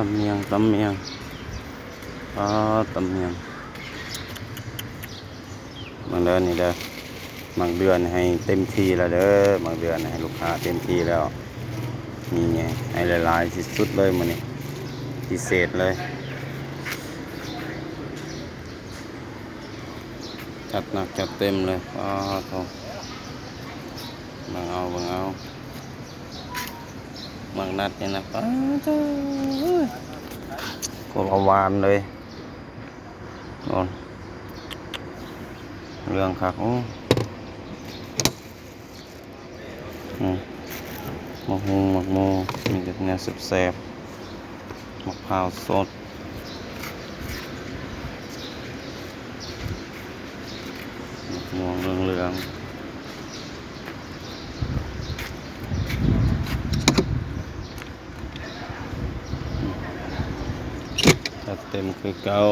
ຕຳໝ້ຽງ ຕຳໝ້ຽງ ປາດ ຕຳໝ້ຽງ ເບິ່ງເດີ ນີ້ເດີ ໝາກເດືອນໃຫ້ເຕັມທີ່ແລ້ວເດີ ໝາກເດືອນໃຫ້ລູກຄ້າເຕັມທີ່ແລ້ວ ນີ້ໄງ ໃຫ້ຫຼາຍໆທີ່ສຸດເລີຍມື້ນີ້ ພິເສດເລີຍ ຈັດໜັກຈັດເຕັມເລີຍ ປາດໂທ້ ເບິ່ງເອົາ ເບິ່ງເອົາ ໝາກນັດນີ້ນະ ປາດໂທ້ ໂຄດວ່າຫວານເລີຍ ໂອ້ ເຫຼືອງຄັກ ໂອ້ ອືມ ໝາກຫຸ່ງ ໝາກໂມ ມີແຕ່ແນວແຊບໆ ໝາກພ້າວສົດ ໝາກມ່ວງເຫຼືອງໆ ຈັດເຕັມຄືເກົ່າ